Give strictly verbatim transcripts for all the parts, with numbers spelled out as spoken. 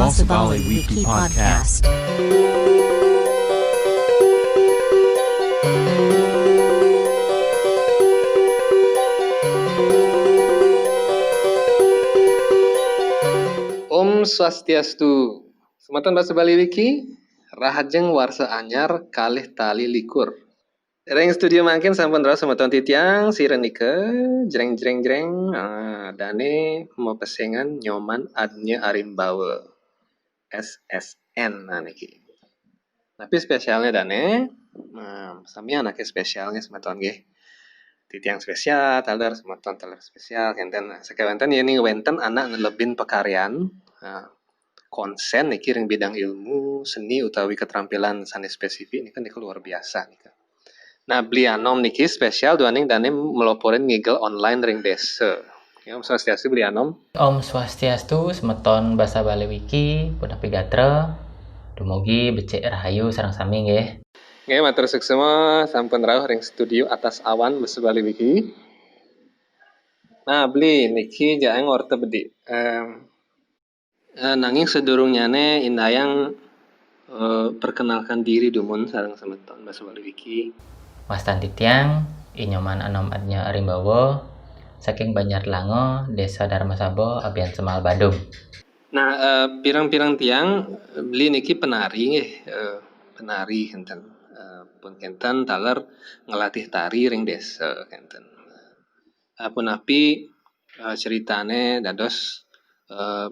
Basa Bali Wiki Podcast. Om Swastiastu. Semeton Basa Bali Wiki, rahajeng warsa anyar kalih tali likur. Ring studio mangkin sampun rauh semeton titiang, sira nika, jreng, jreng, jreng. Ah, dane mapesengan Nyoman Adnya Arimbawa, S S N, nah, niki. Tapi spesialnya dane, nah, sami anake spesialnya semeton nggih. Titiang spesial, taler semeton taler spesial, kenten. Nah, sakewanten yen wenten anak nelebin pakaryan, nah, konsen niki ring bidang ilmu, seni utawi keterampilan sane spesifik nika, nika luar biasa nika. Nah, Beli Anom niki spesial duaning dane meloporin ngigel online ring desa. Ya, Om Swastiastu, Beli Anom. Om Swastiastu, semeton Basa Bali Wiki, punapi gatra, dumugi becik rahayu sareng sami nggih. Nggih, matur suksma sampun rauh ring studio Atas Awan Basa Bali Wiki. Nah, Beli, niki jaeng orta bedik. Em, eh, nanging sedurungnyane indayang, eh, perkenalkan diri dumun sareng semeton Basa Bali Wiki. Wastan titiang, I Nyoman Anom Adnya Arimbawa, saking Banjar Langa, Desa Darmasaba, Abiansemal, Badung. Nah, eh, pirang-pirang tiang, eh, Beli niki penari nggih, eh, penari kenten. Eh, pun kenten taler ngelatih tari ring desa kenten. Eh, punapi, eh, ceritane dados, eh,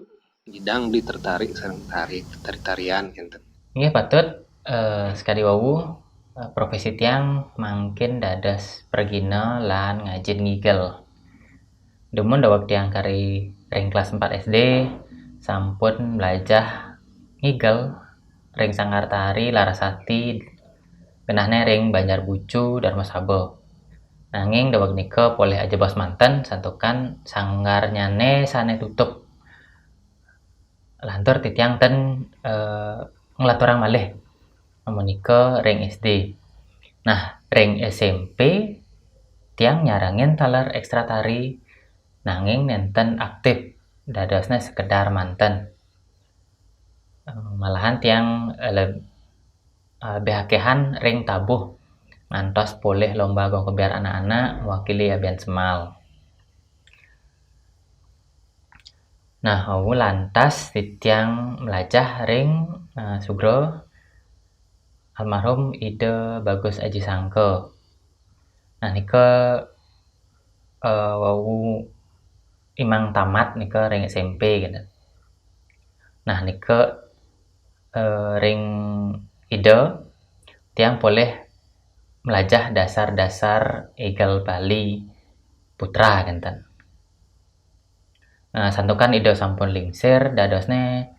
nyidang Beli tertarik sareng tari, tari-tarian kenten. Nggih patut, eh, sekadi wau, eh, profesi tiang mangkin dados pragina lan ngajin ngigel. Dumun daweg tiang kari ring kelas empat S D, sampun mlajah ngigel ring sanggar tari Larasati, genahne ring Banjar Bucu, Darmasaba. Nanging daweg nika polih ajebos manten, santukan sanggarnyane sane tutup. Lantur titiang ten, eh, nglanturang malih, menika ring S D. Nah, ring S M P, tiang nyarengin taler ekstra tari, nanging nenten aktif, dadosne sekedar manten. Eh, malahan tiang, eh, leb-, eh, lebih akehan ring tabuh, ngantos polih lomba gong kebyar anak-anak mewakili Abiansemal. Nah, wau lantas titiang mlajah ring, eh, sugra almarhum Ida Bagus Aji Sangka. Nah, nika, eh, wau imang tamat nika ring S M P gitu. Nah, nika, eh, ring Ida tiang polih mlajah dasar-dasar igel Bali Putra kenten. Nah, santukan Ida sampun lingsir, dadosne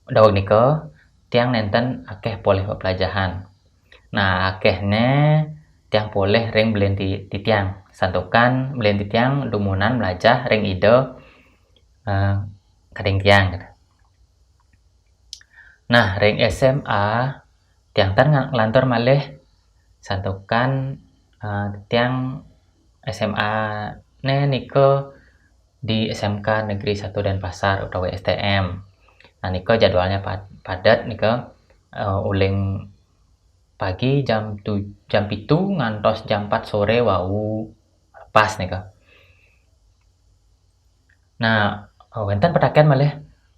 daweg nika tiang nenten akeh polih peplajahan. Nah, akehne tiang polih ring belen ti-, titiang. Santukan belen titiang dumunan mlajah ring Ida, eh, kading tiang gitu. Nah, ring S M A tiang tan nga-, nglantur malih, santukan, eh, tiang S M A ne nika di S M K Negeri Satu Denpasar utawi S T M. Nah, nika jadwalnya pa-, padat nika, eh, uling pagi jam tu-, jam pitu ngantos jam empat sore wau pas nika. Nah, eh, wenten petaken malih,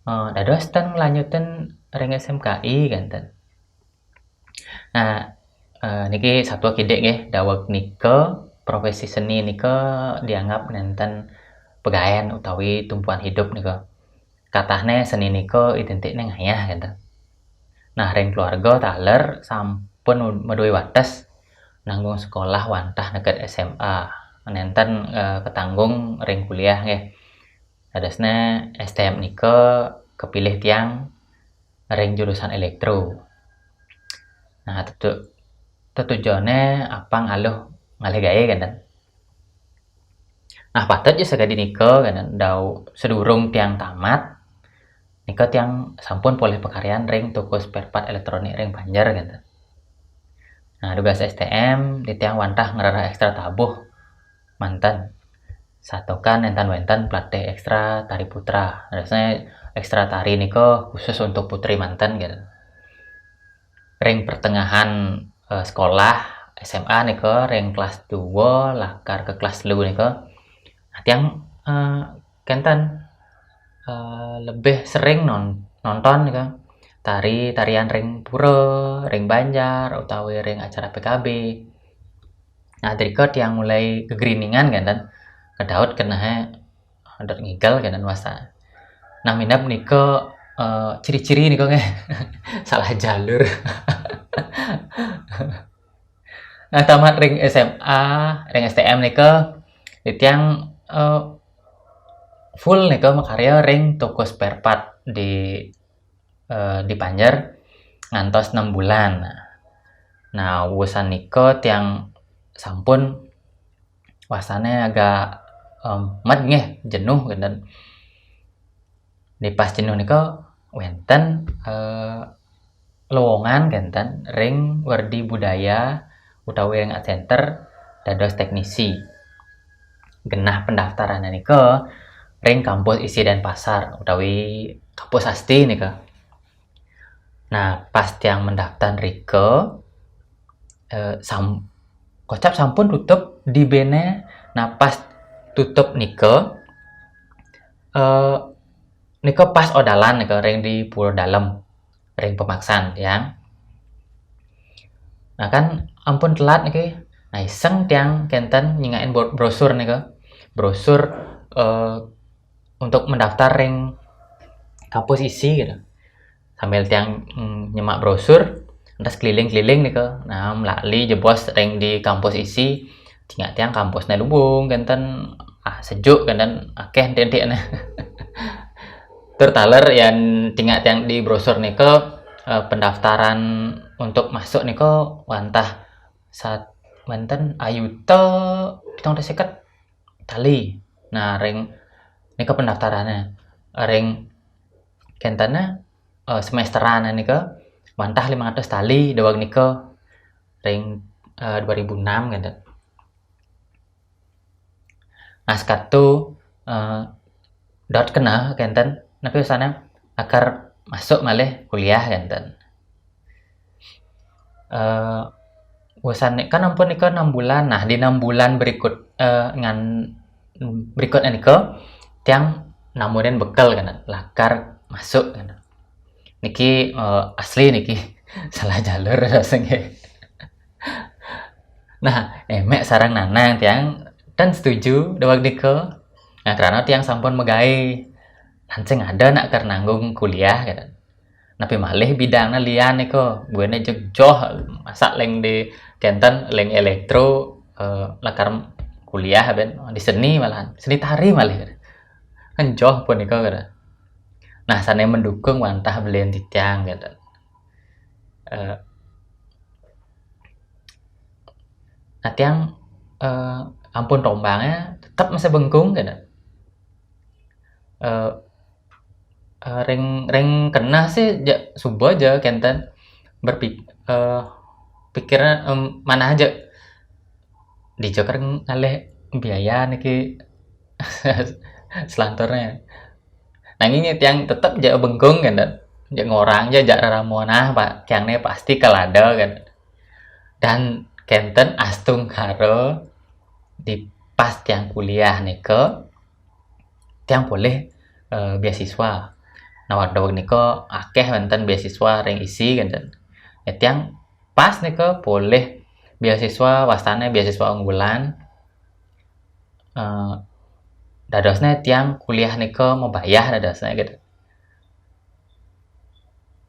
eh, dados ten nglanjutin ring S M K I kenten. Nah, eh, niki satua kidik nggih, daweg nika profesi seni nika dianggap nenten pegaen utawi tumpuan hidup nika. Katahne seni nika identik neng ngayah kenten. Nah, ring keluarga taler sampun madue wates nanggung sekolah wantah neked S M A. Nenten, eh, ketanggung ring kuliah nggih. Dadosne S T M nika kepilih tiang ring jurusan elektro. Nah, tetu-, tetujone apang aluh ngalih gae kenten. Nah, patut ja sakadi nika kenten, dau sedurung tiang tamat, nika tiang sampun polih pakaryan ring toko spare part elektronik ring Banjar kenten. Nah, dugas S T M, titiang wantah ngrereh ekstra tabuh manten. Santukan entan wenten pelatih ekstra tari putra. Dadosne ekstra tari nika khusus untuk putri manten gitu. Ring pertengahan eh, sekolah S M A nika, ring kelas dua lakar ke kelas telu nika, nah, tiang eh, kenten eh, lebih sering non, nonton nika tari-tarian ring pura, ring banjar, utawi ring acara P K B. Nah, drika tiang mulai gegeriningan kenten, kedaut kenahe dot ngigal kenten wasta. Nah, minab nika eh, ciri-ciri nika nggih. Salah jalur. Nah, tamat ring S M A, ring S T M nika, tiang eh, full nika makarya ring toko spare part di eh, di Panjer ngantos enam bulan. Nah, wusan nika tiang sampun wastane agak em, met nggih, jenuh kenten. Di pas jenuh nika wenten eh, lowongan kenten ring Werdi Budaya utawi ring Art Center dados teknisi. Genah pendaftaran nika ring kampus isi Denpasar utawi kampus asti nika. Nah, pas tiang mendaftar rika eh, sam, kocap sampun tutup di bene. Nah, pas tutup nika eh, nika pas odalan nika ring di Pura Dalem, ring pemaksan tiang. Nah, kan ampun telat niki. Nah, iseng tiang kenten nyingakin bro- brosur nika. Brosur eh, untuk mendaftar ring kampus isi gitu. Sambil tiang mm, nyemak brosur, lantas keliling-keliling nika. Nah, melali jebos ring di kampus isi. Tingak tiang kampusnya lubung kenten, ah sejuk kenten, akeh entik-entiknya. Tertaler yang tingak tiang di brosur nika eh, pendaftaran untuk masuk nika wantah saat manten ayuta pitung atus seket tali. Nah, ring nika pendaftarannya ring kentana eh, semesteran nika wantah lima ratus tali daweg nika ring eh, dua ribu enam kenten. Nah, sekatu eh, dot kena kenten napi usana akar masuk malih kuliah kenten. Eh, wusan ni- kan ampun nika enam bulan. Nah, di enam bulan berikut eh, ngan berikut nika tiang namunin bekel kan lakar masuk kan. Niki eh, asli niki salah jalur rasanya. Nah, emek sarang nanang tiang dan setuju daweg nika. Nah, karena tiang sampun megai lancing ada nak ker nanggung kuliah kan. Napi malih bidangnya lian nika, buene jeg joh masak leng di kenten leng elektro eh, lakar kuliah ben di seni malahan, seni tari malih. Kan joh pun nika kata. Nah, sana mendukung wantah belian titiang gitu. Eh, nah, tiang eh, ampun tombangnya tetap masih bengkung gitu. Eh, eh, ring ring kena sih ja, suba aja kenten berpik eh, pikirnya em, mana aja di Joker ngalih biaya niki selanturnya. Nanging tiang tetep ja bengkung kan, ja ngorang ja ja raramuan ah pak tiang ne pasti kalada kan. Dan kenten astungkara di pas tiang kuliah nika tiang polih eh, beasiswa. Nah, daweg nika akeh wenten beasiswa ring isi kenten. Ya, tiang pas nika polih beasiswa wastane beasiswa unggulan. Eh, dadosne tiang kuliah nika mabayah dadosne gitu.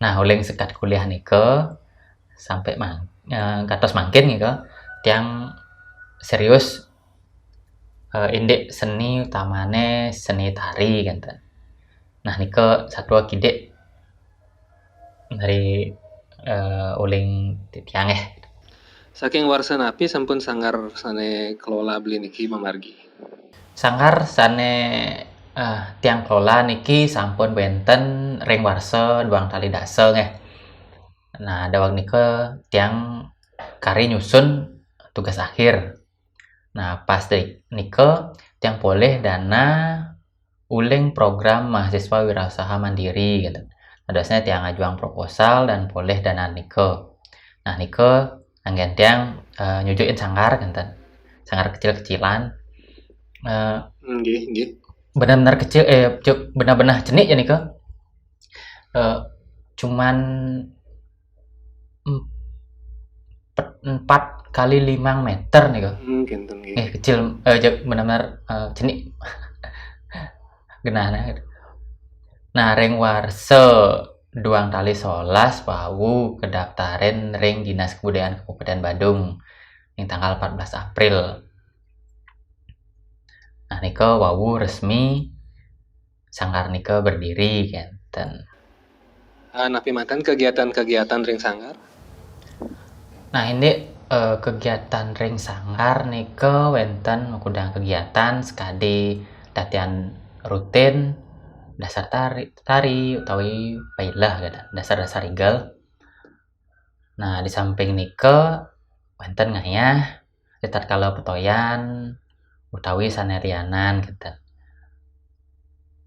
Nah, uling sekat kuliah nika sampai mang, eh, katos mangkin nika tiang serius eh, indik seni utamane seni tari kenten. Nah, nika satua kidik dari eh, uling titiang eh. Saking warsa napi sampun sanggar sane kelola beli niki mamargi? Sanggar sane eh, tiang kelola niki sampun wenten ring warsa duang tali dasa nggih. Nah, daweg nika tiang kari nyusun tugas akhir. Nah, pas nika tiang polih dana uling program mahasiswa wirausaha mandiri gitu. Dadosnya tiang ngajuang proposal dan polih dana nika. Nah, nika anggén tiang eh, nyujukin sanggar kénten. Sanggar kecil-kecilan. Eh, Nggih, nggih. Benar-benar kecil, eh cuk, benar-benar cenik ya nika. Eh, cuman empat kali limang meter nika. Hmm, kénten nggih. Eh kecil, eh cuk, benar-benar eh, cenik. Genahna. Nah, ring warsa duang tali solas wau kedaftarin ring Dinas Kebudayaan Kabupaten Badung ning tanggal empat belas April. Nah, nika wau resmi sanggar nika berdiri kénten. Ah, napi manten kegiatan-kegiatan ring sanggar? Nah, indik eh, kegiatan ring sanggar nika wénten makudang kegiatan sakadi latihan rutin, dasar tari, tari utawi pailah gitu, dasar-dasar rigel. Nah, di samping nika wénten ngayah ritatkala petoyan utawi sané lianan gitu.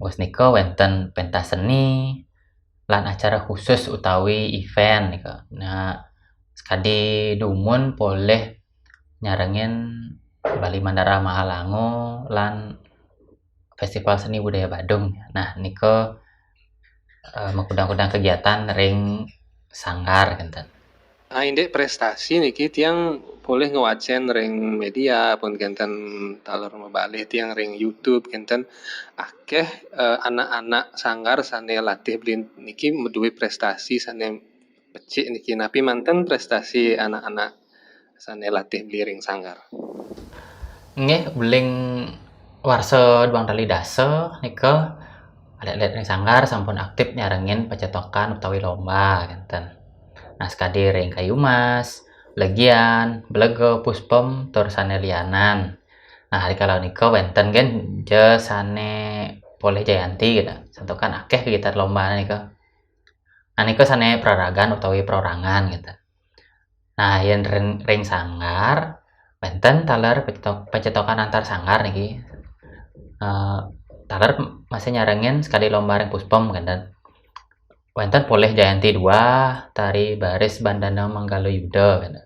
Wus nika wénten pentas seni lan acara khusus utawi event nika. Nah, sakadi dumun polih nyarengin Bali Mandara Mahalango lan Festival Seni Budaya Badung. Nah, nika eh, makudang-kudang kegiatan ring sanggar kénten. Ah, indik prestasi niki tiang polih ngwacén ring media pun kénten taler mabalih tiang ring YouTube kénten akéh eh, anak-anak sanggar sané latih beli niki madué prestasi sané becik niki. Napi manten prestasi anak-anak sané latih beli ring sanggar? Nggih, uling warsa duang tali dasa nika alit-alit ring sanggar sampun aktif nyarengin pacetokan utawi lomba kénten. Nah, sakadi ring kayu mas, legian, belega, puspem, tur sané lianan. Nah, rikala nika wénten gén ja sané polih jayanti gitu. Santukan akéh kegiatan lomba nika. Nah, nika sané praragan utawi perorangan gitu. Nah, yén ring, ring sanggar, wénten taler pacetok-, pacetokan antar sanggar niki. Eh, taler masih nyarengin sakadi lomba ring puspem kénten. Wénten polih jayanti dua, tari baris bandana manggala yuda kénten.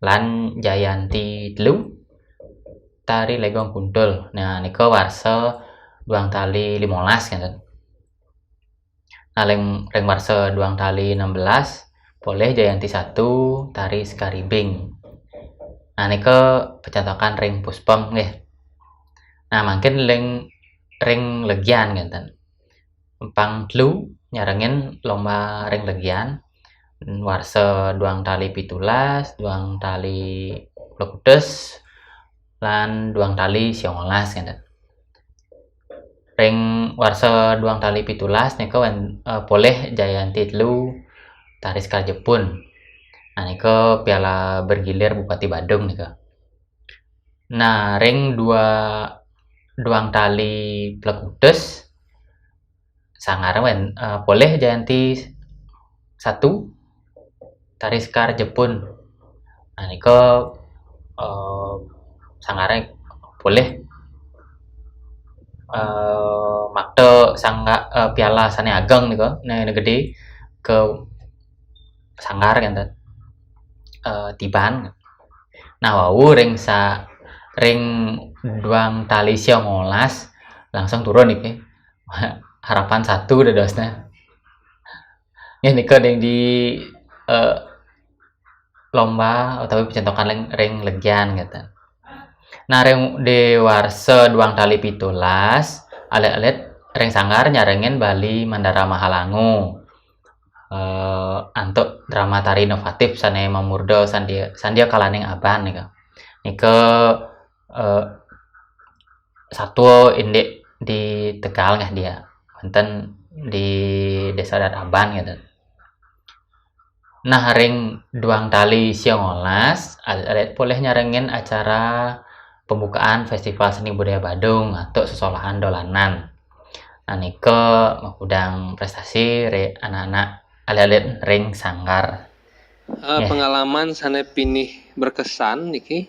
Lan jayanti telu, tari legong kuntul. Nah, nika warsa duang tali limolas kénten. Nah, ring, ring warsa duang tali enam belas, polih jayanti satu, tari sekaribing. Nah, nika pacetokan ring puspem nggih. Nah, mangkin ring, ring legian kénten. Pang telu nyarengin lomba ring legian. Warsa duang tali pitulas, duang tali plekutus, lan duang tali siongolas kénten. Ring warsa duang tali pitulas nika wén-, eh, polih jayanti telu tari sekar Jepun. Nah, nika piala bergilir Bupati Badung nika. Nah, ring dua duang tali plekutus sanggar wén-, eh, polih jayanti satu tari sekar Jepun. Nah, nika eh, sanggaré polih eh, makta sangga eh, piala sané ageng nika, né, né gedé ke sanggar kénten. Eh, tiban. Nah, wau ring sa ring duang tali siongolas langsung turun niki. Harapan satu dadosna. Nggih nika ning di eh, lomba utawi pacetokan ring, ring legian gitu. Nah, ring di warsa duang tali pitulas, alit-alit ring sanggar nyarengin Bali Mandara Mahalangu. Eh, antuk drama tari inovatif sané mamurda sandia, sandia kalaning aban nika. Nika eh, satua indik di Tegal nggih dia. Wénten di Desa Adat Aban gitu. Nah, ring duang tali siongolas, alit-alit polih nyarengin acara pembukaan Festival Seni Budaya Badung antuk sesolahan dolanan. Nah, nika makudang prestasi ri anak-anak alit-alit ring sanggar. Eh, pengalaman sané pinih berkesan niki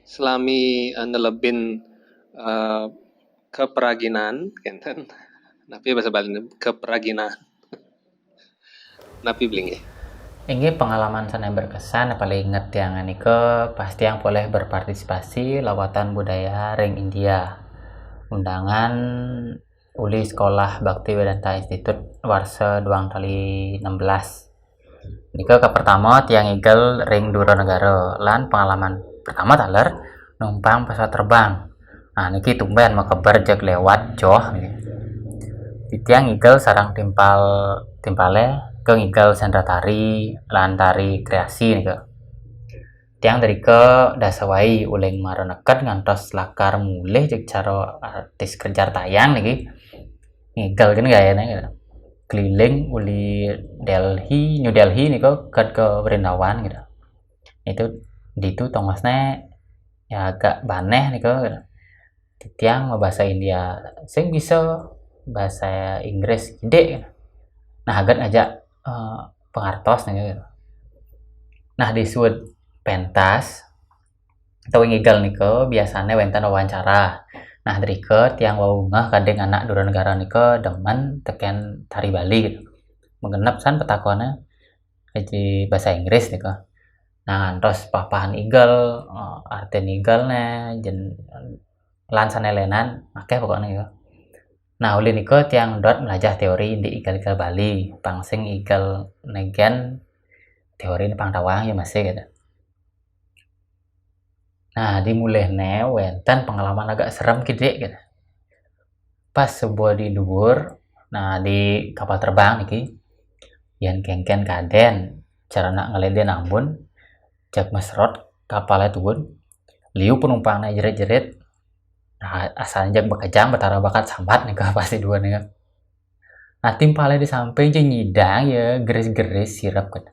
selami eh, nelebin eh, Keperaginan, kenten. Napi basa Bali ne keperaginan? Napi beli nggih? Inggih pengalaman sane berkesan paling inget tiang nika pas tiang poleh berpartisipasi lawatan budaya ring India. Undangan uli Sekolah Bakti Vedanta Institute warsa duang tali enam belas. Nika ka pertama tiang ngigel ring dura negara lan pengalaman pertama taler numpang pesawat terbang. Nah, niki tumben makeber jeg lewat joh niki. Titiang ngigel sareng timpal timpale ke ngigel sendratari lan tari kreasi nika. Tiang drika dasa wai uling mara neked ngantos lakar mulih jeg cara artis kejar tayang niki. Ngigel kene gayane gitu. Keliling uli Delhi, New Delhi nika ked ke Vrindavan gitu. Itu ditu tongosne ya agak baneh nika gitu. Titiang bahasa India sing bisa, bahasa Inggris kidik gitu. Nah, agak ngajak eh, pengartos nika gitu. Nah, disuud pentas atau ngigel nika biasane wenten wawancara. Nah, drika tiang wau ngeh kadang anak dura negara nika demen teken tari Bali gitu. Menggenep san petakone aji bahasa Inggris nika. Nah, ngantos papahan igel, eh, artin igel ne, jen lan sane lenan, akeh pokokne ya. Nah, uli nika tiang dot melajah teori indik igel-igel Bali, pang sing igel negen teori ne pang tawang ya masih gitu. Nah, di mulihne wenten pengalaman agak serem kidik gitu. Pas sebuah di dhuwur, nah di kapal terbang niki, yen kengken kaden cara nak ngelede nambun, jak mesrot kapale tuun, liu penumpangnya jerit-jerit, nah asal jak bekejang betara bakat sambat nika pasti dua nika. Nah timpale di samping je nyidang ya geris-geris sirep kan.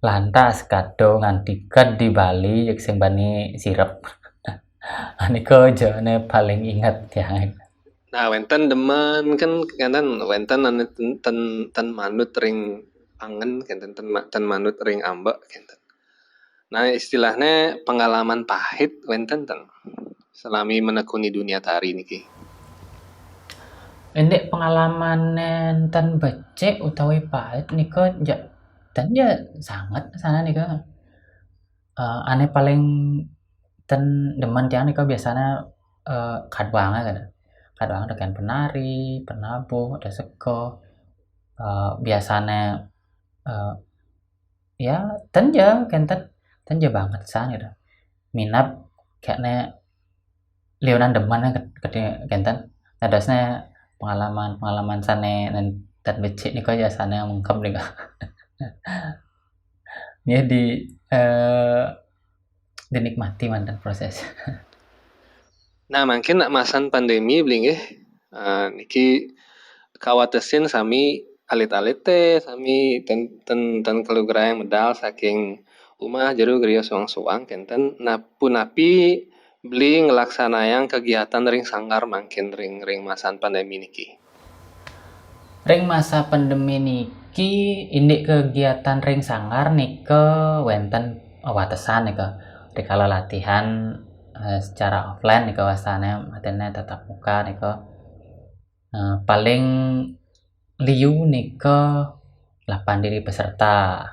Lantas kado nganti ked di Bali jeg sing bani sirep. Nika jane paling inget tiang. Nah, wenten demen kan, kan wenten ane ten, ten, ten manut ring angen, kenten ten, ma- ten manut ring ambek, kenten. Nah, istilahnya pengalaman pahit wenten ten selami menekuni dunia tari niki. Indik pengalaman nenten becik utawi pahit nika ja ten ja sanget sana nika. Eh, ane paling ten demen tiang nika biasanya eh, kadwang kan. Kadwang dengan penari, penabuh, ada sega. Eh, biasanya eh, ya ten ja kenten ten ja banget san gitu. Minab kayaknya liunan demen ke- ke- kenten. Dadosnya pengalaman-pengalaman sane nenten becik nika ya sane mengkem nika. Ya di eh, dinikmati mantan proses. Nah, mungkin nak masan pandemi beli nggih. Eh, niki kawatesin sami alit-alit teh, sami ten ten ten kalugrayang medal saking umah jeru griya suang-suang kenten. Nah, punapi beli ngelaksanayang kegiatan ring sanggar mangkin ring ring masan pandemi niki. Ring masa pandemi niki indik kegiatan ring sanggar nika wenten watesan nika. Rikala latihan eh, secara offline nika wasane artine tatap muka nika. Eh, paling liu nika lapan diri peserta.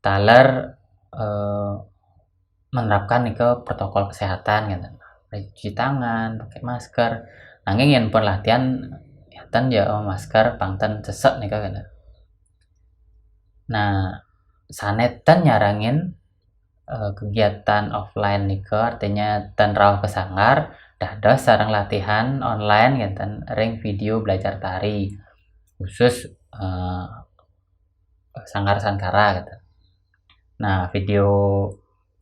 Taler eh, menerapkan nika protokol kesehatan gitu. Cuci tangan, pakai masker. Nanging yen pun latihan ya ten ya oh, masker pang ten sesek nika gitu. Nah, sane ten nyarengin eh, kegiatan offline nika artinya ten rauh ke sanggar dados sareng latihan online gitu ring video belajar tari khusus eh, sanggar Sankara gitu. Nah, video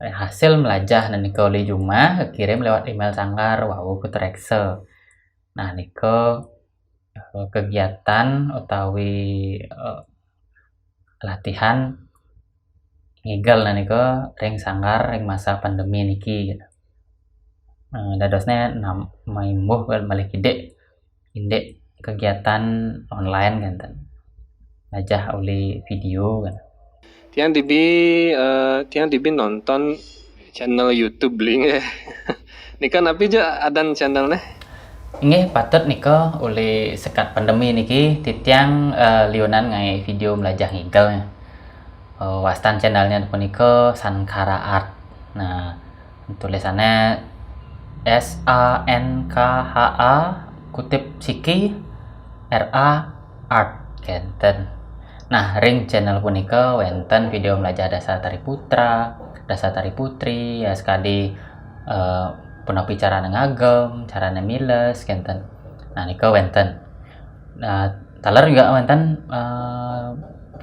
eh, hasil melajah nika uli jumah kirim lewat email sanggar wau kutereksa. Nah, nika eh, kegiatan utawi eh, latihan ngigel nah nika ring sanggar ring masa pandemi niki gitu. Eh, dadosnya nam maimbuh malih kidik indik kegiatan online kenten. Najah uli video kan. Tiang dibi eh, tiang dibi nonton channel YouTube beli nggih. Nika napi ja adan channel neh? Inggih patut nika, uli sekat pandemi niki titiang eh, liunan ngae video melajah ngigel. Eh, wastan channelnya punika Sankara Art. Nah, tulisannya S A N K H A kutip siki R A art kenten. Nah, ring channel punika wenten video melajah dasar tari putra, dasar tari putri, ya sekadi eh, punapi carane ngagem, carane miles kenten. Nah, nika wenten. Nah, taler juga wenten eh,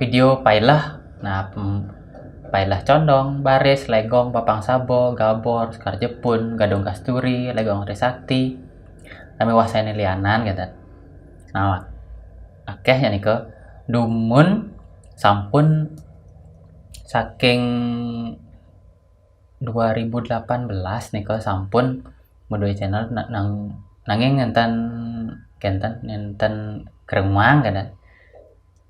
video pailah. Nah, pem- pailah condong, baris, legong, papang sabo, gabor, sekar jepun, gadung kasturi, legong trisakti. Nami wasane lianan kenten. Nah, akeh ya nika. Dumun sampun saking dua ribu delapan belas nika sampun maduwe channel na- nang nanging nenten kenten nenten kerengwang kenten.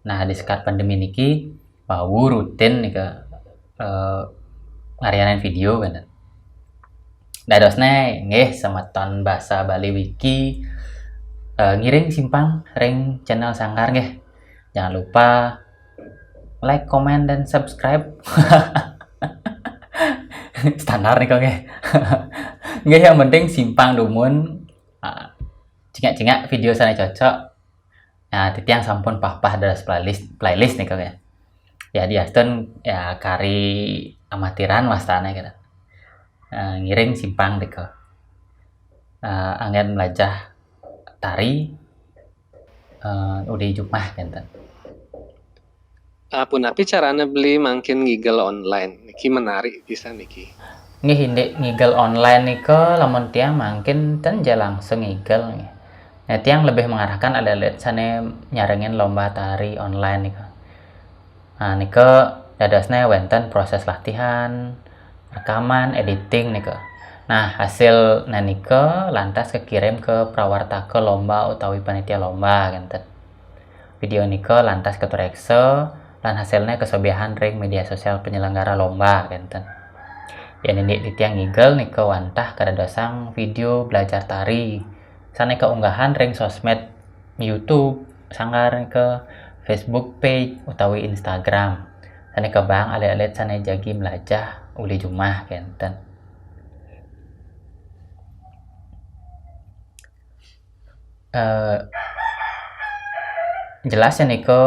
Nah, di sekat pandemi niki wau rutin nika eh, ngaryanin video kenten. Dadosne nggih semeton basa Bali Wiki eh, ngiring simpang ring channel Sanggar nggih. Jangan lupa like, comment, dan subscribe. Standar nih kok nggih. Nggih, yang penting simpang dumun ah, cingak-cingak video sane cocok. Nah, titiang sampun pah-pah dados playlist playlist nih kok nggih. Ya diastun ya kari amatiran wastane kira. Eh, ngiring simpang deka. Eh, anggen melajah tari eh, uli jumah kenten. Ah, punapi carane beli mangkin ngigel online? Niki menarik pisan niki. Nggih, indik ngigel online nika lamun tiang mangkin ten ja langsung ngigel nggih. Nah, tiang lebih mengarahkan alit-alit sane nyarengin lomba tari online nika. Nah, nika dadosne wenten proses latihan, rekaman, editing nika. Nah, hasil nika lantas kekirim ke prawartaka lomba utawi panitia lomba kenten. Video nika lantas katureksa lan hasilnya kesobiahan ring media sosial penyelenggara lomba kenten. Yen indik titiang ngigel nika wantah kadadosang video belajar tari sane kaunggahan ring sosmed YouTube, Sanggar nika Facebook page utawi Instagram. Sane kebang alit-alit sane jagi melajah uli jumah kenten. Eh, jelas ya nika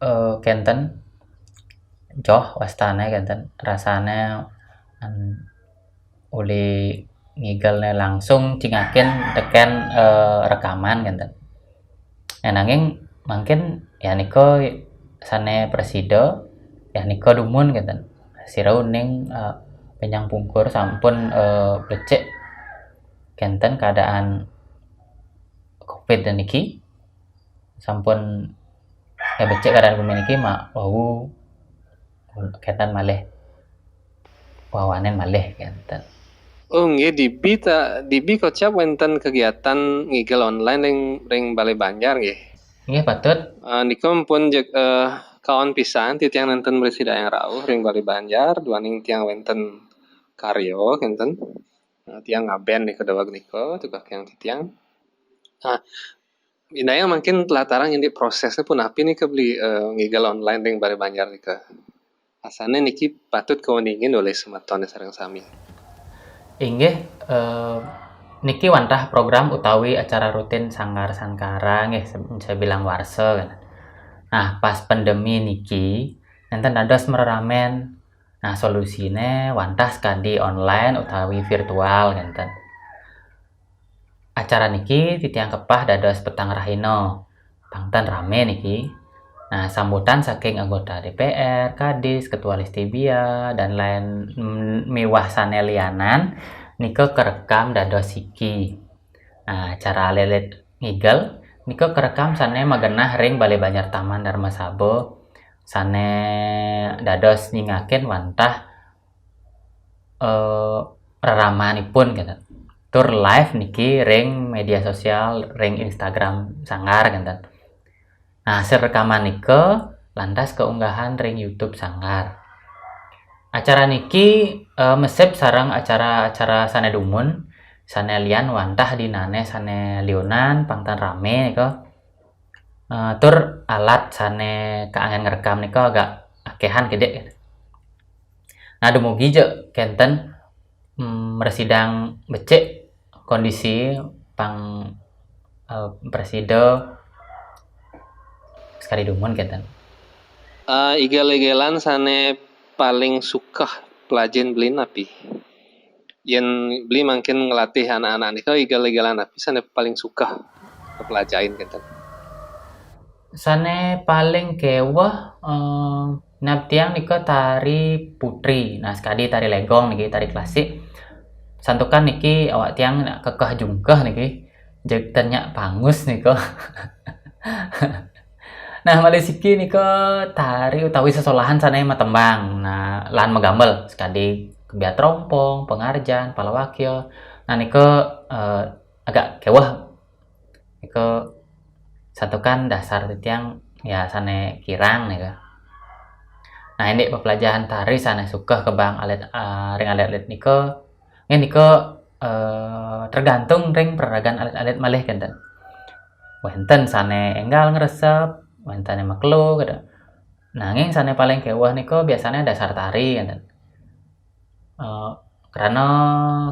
eh, kenten joh wastane kenten rasane an, uli ngigelne langsung cingakin teken eh, rekaman kenten. Nah, nanging mangkin ya nika sane presida ya nika dumun kenten. Sira uning eh, penyang pungkur sampun eh, becik kenten keadaan covid niki sampun ya becik keadaan gumi niki mak wau kenten malih wawanen malih kenten. Oh nggih, dibi ta dibi kocap wenten kegiatan ngigel online ring ring Balai Banjar nggih. Nggih patut. Uh, nika pun jeg uh, kaon pisan titiang nenten berisi dayang rauh ring Balai Banjar duaning tiang wenten karyo kenten. Uh, tiang ngaben nika daweg nika tugas yang titiang. Nah, Indayang mungkin latarang indik prosesnya punapi nih ke beli uh, ngigel online ring Balai Banjar nih ke. Asane niki patut kauningin oleh semeton sareng sami. Inggih eh, niki wantah program utawi acara rutin Sanggar Sankara nggih se- sebilang warsa kan. Nah, pas pandemi niki nenten dados mereramen. Nah, solusine wantah sekadi online utawi virtual ngenten. Acara niki titiang kepah dados petang rahina. Pangten rame niki. Nah, sambutan saking anggota D P R, Kadis, Ketua Listibia, dan lain mm, miwah sane lianan nika kerekam dados siki. Nah, cara alit-alit ngigel nika kerekam sane magenah ring Balai Banjar Taman Dharma Saba sane dados nyingakin wantah eh, reramanipun gitu. Tur live niki ring media sosial ring Instagram Sanggar gitu. Nah, hasil rekaman nika lantas keunggahan ring YouTube Sanggar. Acara niki eh, mesip sareng acara-acara sane dumun Sane lian wantah di nane sane liunan pang tan rame nika. Eh, tur alat sane kaangen ngrekam nika agak akehan kidik. Nah, dumugi ja kenten, mm, mrasidang becik kondisi pang, eh, prasida sakadi dumun kenten. Eh, igel-igelan sane paling sukeh pelajahin beli napi? Yen beli mangkin ngelatih anak-anak nika, igel-igelan napi sane paling sukeh kepelajahin kenten? Sane paling keweh, eh, nab tiang nika tari putri. Nah, sakadi tari legong niki, tari klasik. Santukan niki awak tiang nak kekeh jungkeh niki. Jeg ten nyak pangus nika. Nah, malih siki nika tari utawi sesolahan sane matembang. Nah, lan magambel sakadi kebyat rompong, pangarjan, palawakya. Nah, nika, eh, agak keweh. Nika santukan dasar titiang ya sane kirang nika. Nah, indik pepelajahan tari sane sukeh kebang alit, eh, ring alit-alit nika, nggih nika, eh, tergantung ring peraragan alit-alit malih kenten. Wenten sane enggal ngresep, wentane makelo kenten. Nanging sane paling keweh nika biasane dasar tari kenten. Eh, krana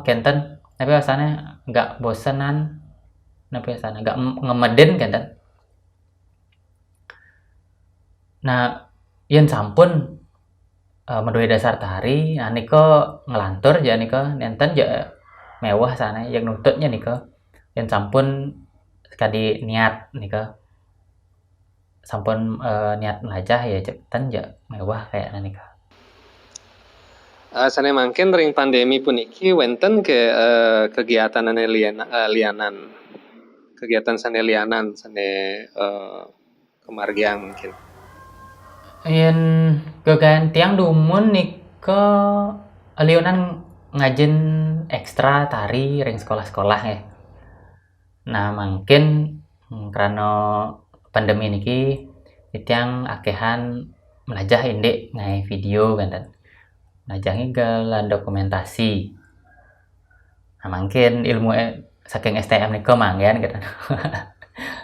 kenten, napi wastane, agak bosenan, napi wastane, agak m-, ngemedin kenten. Nah, yen sampun, eh, madue dasar tari, nah nika nglantur ja nika, nenten ja meweh sane, jeg nutut ja nika. Yen sampun sakadi niat nika. Sampun, eh, niat melajah ya, jeg ten ja meweh kayakne nika. Eh, sane mangkin ring pandemi puniki wenten ke, eh, kegiatan ane lian-, eh, lianan. Kegiatan sane lianan, sane, eh, kemargiang mungkin. Yen gegaen tiang dumun nika liunan ngajin ekstra tari ring sekolah-sekolah nggih. Nah, mangkin, hmm, krana pandemi niki, titiang akehan melajah indik ngae video kenten. Melajah ngigel lan dokumentasi. Nah, mangkin ilmu, eh, saking S T M nika manggen kenten.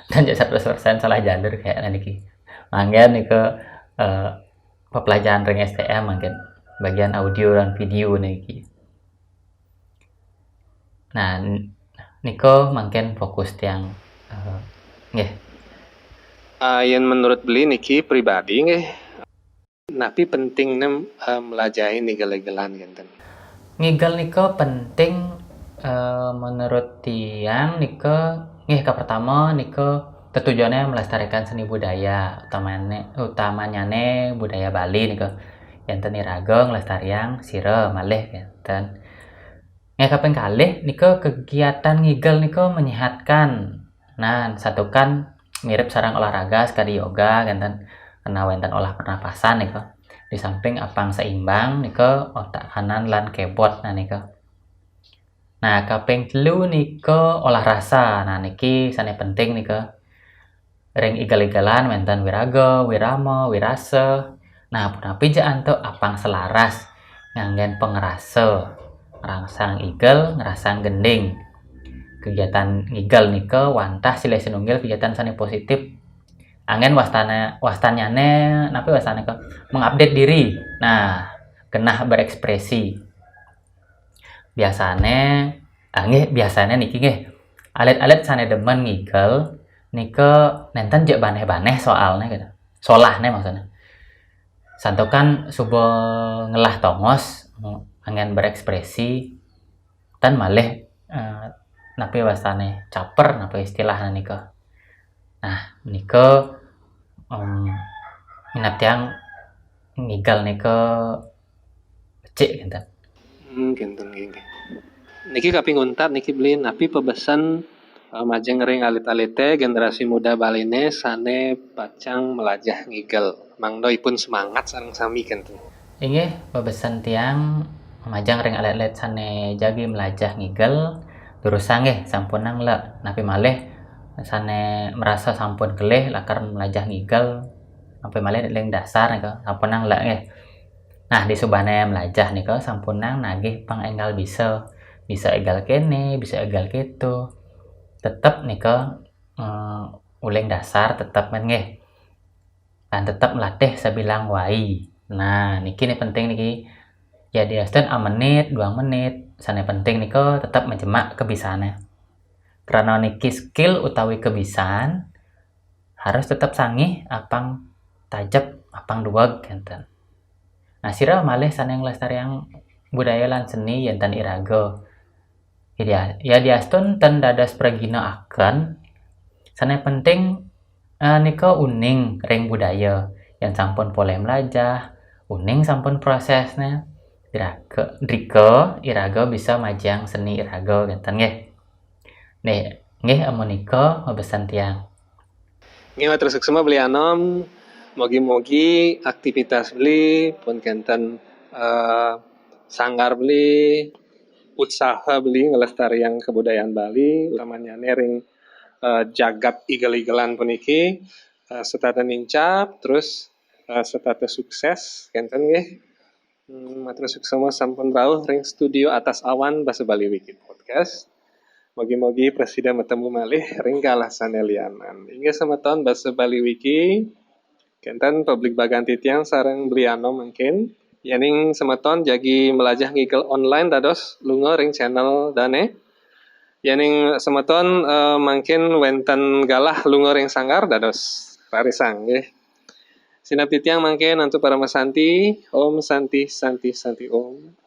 Dan ja seratus persen salah jalur kayaknya niki. Manggen nika, eh, pepelajahan ring S T M mangkin. Bagian audio dan video niki. Nah, n-, nika mangkin fokus tiang, eh, nggih. Ah, yen menurut beli niki pribadi nggih, napi pentingne, eh, melajahi ngigel-igelan kenten? Ngigel nika penting, eh, menurut tiang nika nggih, kapertama nika tetujone melestarikan seni budaya, utamane, utamanyane budaya Bali nika. Yen ten iraga nglestariang sira malih kenten. Nggih, kaping kalih nika kegiatan ngigel nika menyehatkan. Nah, santukan mirip sareng olahraga sakadi yoga kenten. Kena wenten olah pernapasan nika. Di samping apang seimbang nika otak kanan lan kebot nah nika. Nah, kaping telu nika olah rasa. Nah, niki sane penting nika. Ring igel-igelan wenten wiraga, wirama, wirasa. Nah, punapi ja antuk apang selaras nganggen pangrasa, ngrangsang igel, ngrasang gending. Kegiatan ngigel nika wantah silih sinunggil kegiatan sane positif. Anggen wastane, wastannyane, napi wastane ke? Mengupdate diri. Nah, genah berekspresi. Biasane, ah, nggih, biasane niki nggih. Alit-alit sane demen ngigel nika nenten ja baneh-baneh soalne gitu. Solahne maksudnya. Santukan suba ngelah tongos, anggen berekspresi, ten malih, eh, napi wastane caper, napi istilahne nika. Nah, nika, em, minab tiang ngigel nika becik kenten. Hmm, kenten nggih, nggih. Niki kaping untat niki beli napi pabesen, eh, majeng ring alit-alite generasi muda Baline sane pacang melajah ngigel. Mangda ipun semangat sareng sami kenten. Inggih, pabesen tiang majeng ring alit-alit sane jagi melajah ngigel, durusang nggih, sampunang le, napi malih sane merasa sampun kelih lakar melajah ngigel, napi malih ring dasar nika, sampunang le nggih. Nah, disubane melajah nika sampunang nagih pang enggal bisa. Bisa égal kéné, bisa égal kéto. Tetep nika, eh, uling dasar tetep, mén, nggih. Lan tetep melatih sabilang wai. Nah, niki né penting niki. Ya, diastun amenit, dua menit. Sané penting nika tetep majemak kebisané. Krana niki skill utawi kebisaan, harus tetep sangih apang tajep, apang duweg, kénten. Nah, sira malih sané nglestariang budaya lan seni yén ten iraga. Ya, dia-, ya diastun ten dados pragina aken, sané penting, eh, nika uning ring budaya. Yén sampun polih mlajah, uning sampun prosésné, iraga, drika iraga bisa majeng seni iraga, kénten nggih. Nih, nggih amunika mabesen tiang. Nggih, matur suksma Beli Anom. Mogi-mogi aktivitas Beli pun kénten, eh, sanggar Beli, utsaha Beli nglestariang kebudayaan Bali, utamanya ring, eh, jagat igel-igelan puniki, eh, setata nincap, terus, eh, setata sukses, kénten nggih. Hmm, matur suksma sampun rauh ring studio Atas Awan Basa Bali Wiki Podcast. Mogi-mogi prasida matemu malih ring galah sané lianan. Inggih semeton Basa Bali Wiki, kénten pabligbagan titiang sareng Beli Anom mangkin. Yéning semeton jagi mlajah ngigel online dados lunga ring channel dané. Yéning semeton, eh, mangkin wénten galah lunga ring sanggar dados rarisang nggih. Sineb titiang mangkin antuk parama santi. Om Santi, Santi, Santi Om.